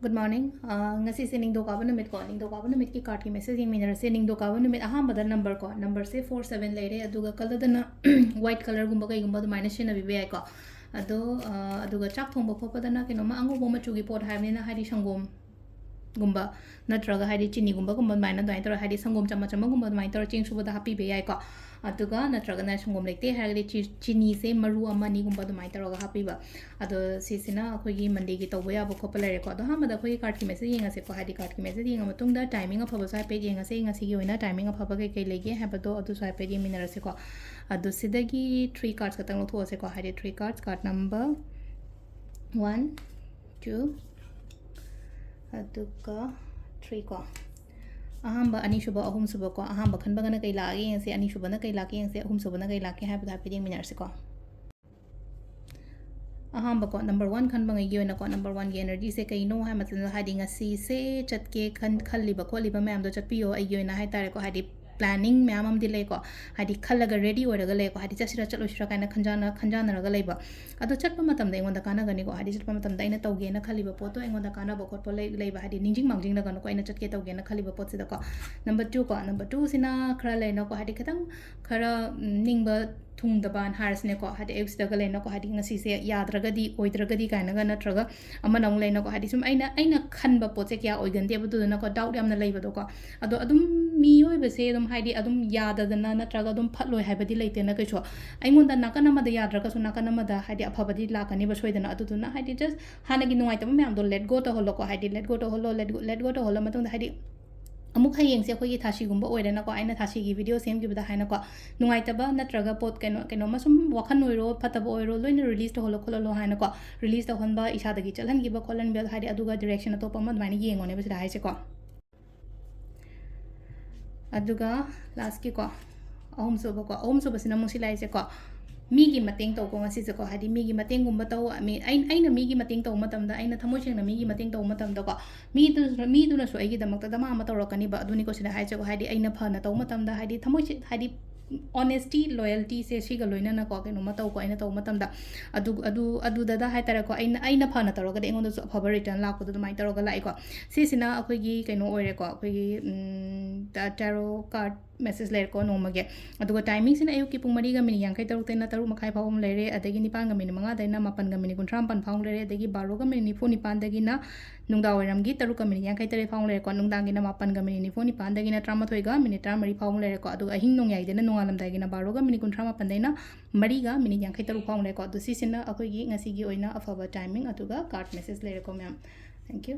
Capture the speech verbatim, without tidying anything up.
Good morning. ꯑ, ꯉꯁꯤꯁꯦ ꯅꯤꯡꯊꯧꯀꯥꯕ ꯅꯨꯃꯤꯠꯀꯣ, ꯅꯤꯡꯊꯧꯀꯥꯕ ꯅꯨꯃꯤꯠꯀꯤ cardꯀꯤ message ꯌꯦꯡꯃꯤꯟꯅꯔꯁꯦ꯫ ꯅꯤꯡꯊꯧꯀꯥꯕ ꯅꯨꯃꯤꯠ ꯑꯍꯥꯟꯕꯗ number ꯀꯣ, numberꯁꯦ four seven ꯂꯩꯔꯦ, ꯑꯗꯨꯒ colourꯗꯅ white colourꯒꯨꯝꯕ ꯀꯩꯒꯨꯝꯕ ꯑꯗꯨꯃꯥꯏꯅ ꯁꯤꯖꯤꯟꯅꯕꯤꯕ ꯌꯥꯏꯀꯣ꯫ ꯑꯗꯣ, ꯑ, ꯑꯗꯨꯒ ꯆꯥꯛ ꯊꯣꯡꯕ ꯈꯣꯠꯄꯗꯅ ꯀꯩꯅꯣꯝꯃ ꯑꯉꯧꯕ ꯃꯆꯨꯒꯤ ꯄꯣꯠ ꯍꯥꯏꯕꯅꯤꯅ, ꯍꯥꯏꯗꯤ ꯁꯪꯒꯣꯝꯒꯨꯝꯕ ꯅꯠꯇ꯭ꯔꯒ ꯍꯥꯏꯗꯤ ꯆꯤꯅꯤꯒꯨꯝꯕꯒꯨꯝꯕ ꯑꯗꯨꯃꯥꯏꯅ, ꯑꯗꯨꯃꯥꯏꯅ ꯇꯧꯔꯒ, ꯍꯥꯏꯗꯤ ꯁꯪꯒꯣꯝ ꯆꯥꯃꯁ ꯑꯃꯒꯨꯝꯕ ꯑꯗꯨꯃꯥꯏꯅ ꯇꯧꯔꯒ ꯆꯦꯡ ꯁꯨꯕꯗ ꯍꯥꯞꯄꯤꯕ ꯌꯥꯏꯀꯣ꯫ ꯑꯗꯨꯒ ꯅꯠꯇ꯭ꯔꯒꯅ ꯁꯪꯒꯣꯝ ꯂꯩꯇꯦ ꯍꯥꯏꯔꯒꯗꯤ ꯆꯤ-, ꯆꯤꯅꯤꯁꯦ ꯃꯔꯨ ꯑꯃ ꯑꯅꯤꯒꯨꯝꯕ ꯑꯗꯨꯃꯥꯏꯅ ꯇꯧꯔꯒ ꯍꯥꯞꯄꯤꯕ꯫ ꯑꯗꯣ ꯁꯤꯁꯤꯅ ꯑꯩꯈꯣꯏꯒꯤ Mondayꯒꯤ ꯇꯧꯕ ꯌꯥꯕ ꯈꯣꯠꯄ ꯂꯩꯔꯦꯀꯣ꯫ ꯑꯗꯣ ꯑꯍꯥꯟꯕꯗ ꯑꯩꯈꯣꯏꯒꯤ cardꯀꯤ message ꯌꯦꯡꯉꯁꯦꯀꯣ꯫ ꯍꯥꯏꯗꯤ cardꯀꯤ message ꯌꯦꯡꯉ ꯃꯇꯨꯡꯗ timing ꯑꯐꯕꯁꯨ ꯍꯥꯏꯐꯦꯠ ꯌꯦꯡꯉꯁꯦ, ꯉꯁꯤꯒꯤ ꯑꯣꯏꯅ timing ꯑꯐꯕ ꯀꯩ ꯀꯩ ꯂꯩꯒꯦ ꯍꯥꯏꯕꯗꯣ ꯑꯗꯨꯁꯨ ꯍꯥꯏꯐꯦꯠ ꯌꯦꯡꯃꯤꯟꯅꯔꯁꯦꯀꯣ꯫ ꯑꯗꯣ ꯁꯤꯗꯒꯤ three cards ꯈꯛꯇꯪ ꯂꯧꯊꯣꯛꯑꯁꯦꯀꯣ꯫ ꯍꯥꯏꯗꯤ three cards, card number one, two, ꯑꯗꯨꯒ three ꯀꯣ꯫ ꯑꯍꯥꯟꯕ, ꯑꯅꯤꯁꯨꯕ, ꯑꯍꯨꯝꯁꯨꯕ ꯀꯣ꯫ ꯑꯍꯥꯟꯕ ꯈꯟꯕꯒꯅ ꯀꯩ ꯂꯥꯛꯑꯒꯦ ꯌꯦꯡꯁꯦ, ꯑꯅꯤꯁꯨꯕꯅ ꯀꯩ ꯂꯥꯛꯀꯦ ꯌꯦꯡꯁꯦ, ꯑꯍꯨꯝꯁꯨꯕꯅ ꯀꯩ ꯂꯥꯛꯀꯦ ꯍꯥꯏꯕꯗꯣ ꯍꯥꯏꯐꯦꯠ ꯌꯦꯡꯃꯤꯟꯅꯔꯁꯤꯀꯣ꯫ ꯑꯍꯥꯟꯕꯀꯣ, number one ꯈꯟꯕꯉꯩꯒꯤ ꯑꯣꯏꯅꯀꯣ, number oneꯒꯤ energyꯁꯦ ꯀꯩꯅꯣ ꯍꯥꯏ ꯃꯇꯝꯗ, ꯍꯥꯏꯗꯤ ꯉꯁꯤꯁꯦ ꯆꯠꯀꯦ ꯈꯟ-, ꯈꯜꯂꯤꯕ ꯈꯣꯠꯂꯤꯕ ꯃꯌꯥꯝꯗꯣ ꯆꯠꯄꯤꯌꯣ꯫ ꯑꯩꯒꯤ ꯑꯣꯏꯅ ꯍꯥꯏ ꯇꯥꯔꯦꯀꯣ, ꯍꯥꯏꯗꯤ planning ꯃꯌꯥꯝ ꯑꯃꯗꯤ ꯂꯩꯀꯣ, ꯍꯥꯏꯗꯤ ꯈꯜꯂꯒ ready ꯑꯣꯏꯔꯒ ꯂꯩꯀꯣ, ꯍꯥꯏꯗꯤ ꯆꯠꯁꯤꯔꯥ ꯆꯠꯂꯣꯏꯁꯤꯔꯥ ꯀꯥꯏꯅ ꯈꯟꯖꯥꯅ-, ꯈꯟꯖꯥꯅꯔꯒ ꯂꯩꯕ꯫ ꯑꯗꯣ ꯆꯠꯄ ꯃꯇꯝꯗ ꯑꯩꯉꯣꯟꯗ ꯀꯥꯟꯅꯒꯅꯤꯀꯣ, ꯍꯥꯏꯗꯤ ꯆꯠꯄ ꯃꯇꯝꯗ ꯑꯩꯅ ꯇꯧꯒꯦꯅ ꯈꯜꯂꯤꯕ ꯄꯣꯠꯇꯣ ꯑꯩꯉꯣꯟꯗ ꯀꯥꯟꯅꯕ ꯈꯣꯠꯄ ꯂꯩ-, ꯂꯩꯕ, ꯍꯥꯏꯗꯤ ꯅꯤꯡꯁꯤꯡ ꯃꯥꯡꯖꯤꯡꯅꯒꯅꯨꯀꯣ, ꯑꯩꯅ ꯆꯠꯀꯦ ꯇꯧꯒꯦꯅ ꯈꯜꯂꯤꯕ ꯄꯣꯠꯁꯤꯗꯀꯣ꯫ Number two ꯀꯣ, number twoꯁꯤꯅ ꯈꯔ ꯂꯩꯅꯀꯣ, ꯍꯥꯏꯗꯤ ꯈꯤꯇꯪ ꯈꯔ, ꯎꯝ, ꯅꯤꯡꯕ ꯊꯨꯡꯗꯕꯅ ꯍꯥꯏꯔꯁꯤꯅꯦꯀꯣ, ꯍꯥꯏꯗꯤ ꯑꯌꯨꯛꯁꯤꯗꯒ ꯂꯩꯅꯀꯣ, ꯍꯥꯏꯗꯤ ꯉꯁꯤꯁꯦ ꯌꯥꯗ꯭ꯔꯒꯗꯤ, ꯑꯣꯏꯗ꯭ꯔꯒꯗꯤ ꯀꯥꯏꯅꯒ ꯅꯠꯇ꯭ꯔꯒ ꯑꯃꯅ ꯑꯃꯨꯛ ꯂꯩꯅꯀꯣ, ꯍꯥꯏꯗꯤ ꯁꯨꯝ ꯑꯩꯅ, ꯑꯩꯅ ꯈꯟꯕ ꯄꯣꯠꯁꯦ ꯀꯌꯥ ꯑꯣꯏꯒꯟꯗꯦꯕ, ꯑꯗꯨꯗꯨꯅꯀꯣ doubt ꯌꯥꯝꯅ ꯂꯩꯕꯗꯣꯀꯣ꯫ ꯑꯗꯣ ꯑꯗꯨꯝ ꯃꯤꯑꯣꯏꯕꯁꯦ ꯑꯗꯨꯝ ꯍꯥꯏꯗꯤ ꯑꯗꯨꯝ ꯌꯥꯗꯗꯅ ꯅꯠꯇ꯭ꯔꯒ ꯑꯗꯨꯝ ꯐꯠꯂꯣꯏ ꯍꯥꯏꯕꯗꯤ ꯂꯩꯇꯦꯅ ꯀꯩꯁꯨ꯫ ꯑꯩꯉꯣꯟꯗ ꯅꯥꯀꯟ ꯑꯃꯗ ꯌꯥꯗ꯭ꯔꯒꯁꯨ ꯅꯥꯀꯟ ꯑꯃꯗ ꯍꯥꯏꯗꯤ ꯑꯐꯕꯗꯤ ꯂꯥꯛꯀꯅꯤꯕ ꯁꯣꯏꯗꯅ꯫ ꯑꯗꯨꯗꯨꯅ ꯍꯥꯏꯗꯤ just ꯍꯥꯟꯅꯒꯤ ꯅꯨꯡꯉꯥꯏꯇꯕ ꯃꯌꯥꯝꯗꯣ let go ꯇꯧꯍꯜꯂꯣꯀꯣ, ꯍꯥꯏꯗꯤ let go ꯇꯧꯍꯜꯂꯣ, let go, let go ꯇꯧꯍꯜꯂ ꯃꯇꯨꯡꯗ ꯍꯥꯏꯗꯤ ꯑꯃꯨꯛ ꯍꯌꯦꯡꯁꯦ ꯑꯩꯈꯣꯏꯒꯤ ꯊꯥꯁꯤꯒꯨꯝꯕ ꯑꯣꯏꯔꯦꯅꯀꯣ, ꯑꯩꯅ ꯊꯥꯁꯤꯒꯤ video ꯁꯦꯝꯈꯤꯕꯗ ꯍꯥꯏꯅꯀꯣ, ꯅꯨꯡꯉꯥꯏꯇꯕ ꯅꯠꯇ꯭ꯔꯒ ꯄꯣꯠ ꯀꯩꯅꯣ, ꯀꯩꯅꯣꯝꯃ ꯁꯨꯝ ꯋꯥꯈꯜ ꯑꯣꯏꯔꯣ, ꯐꯠꯇꯕ ꯑꯣꯏꯔꯣ, ꯂꯣꯏꯅ release ꯇꯧꯍꯜꯂꯣ ꯈꯣꯠꯍꯜꯂꯣ ꯍꯥꯏꯅꯀꯣ, release ꯇꯧꯍꯟꯕ, ꯏꯁꯥꯗꯒꯤ ꯆꯠꯍꯟꯈꯤꯕ ꯈꯣꯠꯍꯟꯕ, ꯍꯥꯏꯗꯤ ꯑꯗꯨꯒ direction ꯑꯇꯣꯞꯄ ꯑꯃ ꯑꯗꯨꯃꯥꯏꯅ ꯌꯦꯡꯉꯣꯅꯦꯕ ꯁꯤꯗ ꯍꯥꯏꯁꯦꯀꯣ꯫ ꯑꯗꯨꯒ lastꯀꯤꯀꯣ, ꯑꯍꯨꯝꯁꯨꯕꯀꯣ, ꯑꯍꯨꯝꯁꯨꯕꯁꯤꯅ ꯑꯃꯨꯛ ꯁꯤ ꯂꯥꯛꯏꯁꯦꯀꯣ, ꯃꯤꯒꯤ ꯃꯇꯦꯡ ꯇꯧꯀꯣ ꯉꯁꯤꯁꯦꯀꯣ, ꯍꯥꯏꯗꯤ ꯃꯤꯒꯤ ꯃꯇꯦꯡꯒꯨꯝꯕ ꯇꯧ, ꯃꯤ-, ꯑꯩ-, ꯑꯩꯅ ꯃꯤꯒꯤ ꯃꯇꯦꯡ ꯇꯧꯕ ꯃꯇꯝꯗ, ꯑꯩꯅ ꯊꯃꯣꯏ ꯁꯦꯡꯅ ꯃꯤꯒꯤ ꯃꯇꯦꯡ ꯇꯧꯕ ꯃꯇꯝꯗꯀꯣ, ꯃꯤꯗꯨ-, ꯃꯤꯗꯨꯅꯁꯨ ꯑꯩꯒꯤꯗꯃꯛꯇ ꯗꯃꯥ ꯑꯃ ꯇꯧꯔꯛꯀꯅꯤꯕ꯫ ꯑꯗꯨꯅꯤꯀꯣ ꯁꯤꯗ ꯍꯥꯏꯁꯦꯀꯣ, ꯍꯥꯏꯗꯤ ꯑꯩꯅ ꯐꯅ ꯇꯧꯕ ꯃꯇꯝꯗ, ꯍꯥꯏꯗꯤ ꯊꯃꯣꯏ ꯁꯦ-, ꯍꯥꯏꯗꯤ ꯑꯣꯅꯦꯁꯇꯤ, ꯂꯣꯌꯦꯜꯇꯤꯁꯦ ꯁꯤꯒ ꯂꯣꯏꯅꯅꯀꯣ ꯀꯩꯅꯣꯝꯃ ꯇꯧꯀꯣ, ꯑꯩꯅ ꯇꯧꯕ ꯃꯇꯝꯗ ꯑꯗꯨ ꯑꯗꯨ ꯑꯗꯨꯗꯗ ꯍꯥꯏꯇꯥꯔꯦꯀꯣ, ꯑꯩꯅ ꯑꯩꯅ ꯐꯅ ꯇꯧꯔꯒꯗꯤ ꯑꯩꯉꯣꯟꯗꯁꯨ ꯑꯐꯕ ꯔꯤꯇꯔꯟ ꯂꯥꯛꯄꯗꯣ ꯑꯗꯨꯃꯥꯏꯅ ꯇꯧꯔꯒ ꯂꯥꯛꯏꯀꯣ꯫ ꯁꯤꯁꯤꯅ ꯑꯩꯈꯣꯏꯒꯤ ꯀꯩꯅꯣ ꯑꯣꯏꯔꯦꯀꯣ, ꯑꯩꯈꯣꯏꯒꯤ ꯇꯦꯔꯣ ꯀꯥꯔꯠ ꯃꯦꯁꯦꯖ ꯂꯩꯔꯦꯀꯣ ꯅꯣꯡꯃꯒꯤ꯫ ꯑꯗꯨꯒ ꯇꯥꯏꯃꯤꯡꯁꯤꯅ ꯑꯌꯨꯛꯀꯤ ꯄꯨꯡ ꯃꯔꯤꯒ ꯃꯤꯅꯤꯠ ꯌꯥꯡꯈꯩ ꯇꯔꯨꯛꯇꯩꯅ ꯇꯔꯨꯛ ꯃꯈꯥꯏ ꯐꯥꯎꯕ ꯑꯃ ꯂꯩꯔꯦ, ꯑꯗꯒꯤ ꯅꯤꯄꯥꯟꯒ ꯃꯤꯅꯤꯠ ꯃꯉꯥꯗꯩꯅ ꯃꯥꯄꯟꯒ ꯃꯤꯅꯤꯠ ꯀꯨꯟꯊ꯭ꯔꯥ ꯃꯥꯄꯟ ꯐꯥꯎꯕ ꯂꯩꯔꯦ, ꯑꯗꯒꯤ ꯕꯥꯔꯣꯒ ꯃꯤꯅꯤꯠ ꯅꯤꯐꯨ ꯅꯤꯄꯥꯟꯗꯒꯤꯅ ꯅꯨꯡꯗꯥꯡ ꯋꯥꯏꯔꯝꯒꯤ ꯇꯔꯨꯛꯀ ꯃꯤꯅꯤꯠ ꯌꯥꯡꯈꯩ ꯇꯔꯦꯠ ꯐꯥꯎꯕ ꯂꯩꯔꯦꯀꯣ꯫ ꯅꯨꯡꯗꯥꯡꯒꯤꯅ ꯃꯥꯄꯟꯒ ꯃꯤꯅꯤꯠ ꯅꯤꯐꯨ ꯅꯤꯄꯥꯟꯗꯒꯤꯅ ꯇꯔꯥꯃꯥꯊꯣꯏꯒ ꯃꯤꯅꯤꯠ ꯇꯔꯥꯃꯔꯤ ꯐꯥꯎꯕ ꯂꯩꯔꯦꯀꯣ꯫ ꯑꯗꯨꯒ ꯑꯍꯤꯡ ꯅꯣꯡꯌꯥꯏꯗꯩꯅ ꯅꯣꯡꯉꯥꯜꯂꯝꯗꯥꯏꯒꯤꯅ ꯕꯥꯔꯣꯒ ꯃꯤꯅꯤꯠ ꯀꯨꯟꯊ꯭ꯔꯥ ꯃꯥꯄꯟꯗꯩꯅ ꯃꯔꯤꯒ ꯃꯤꯅꯤꯠ ꯌꯥꯡꯈꯩ ꯇꯔꯨꯛ ꯐꯥꯎꯕ ꯂꯩꯔꯦꯀꯣ꯫ ꯑꯗꯨ ꯁꯤꯁꯤꯅ ꯑꯩꯈꯣꯏꯒꯤ ꯉꯁꯤꯒꯤ ꯑꯣꯏꯅ ꯑꯐꯕ ꯇꯥꯏꯃꯤꯡ ꯑꯗꯨꯒ ꯀꯥꯔꯠ ꯃꯦꯁꯦꯖ ꯂꯩꯔꯦꯀꯣ ꯃꯌꯥꯝ꯫ Thank you꯫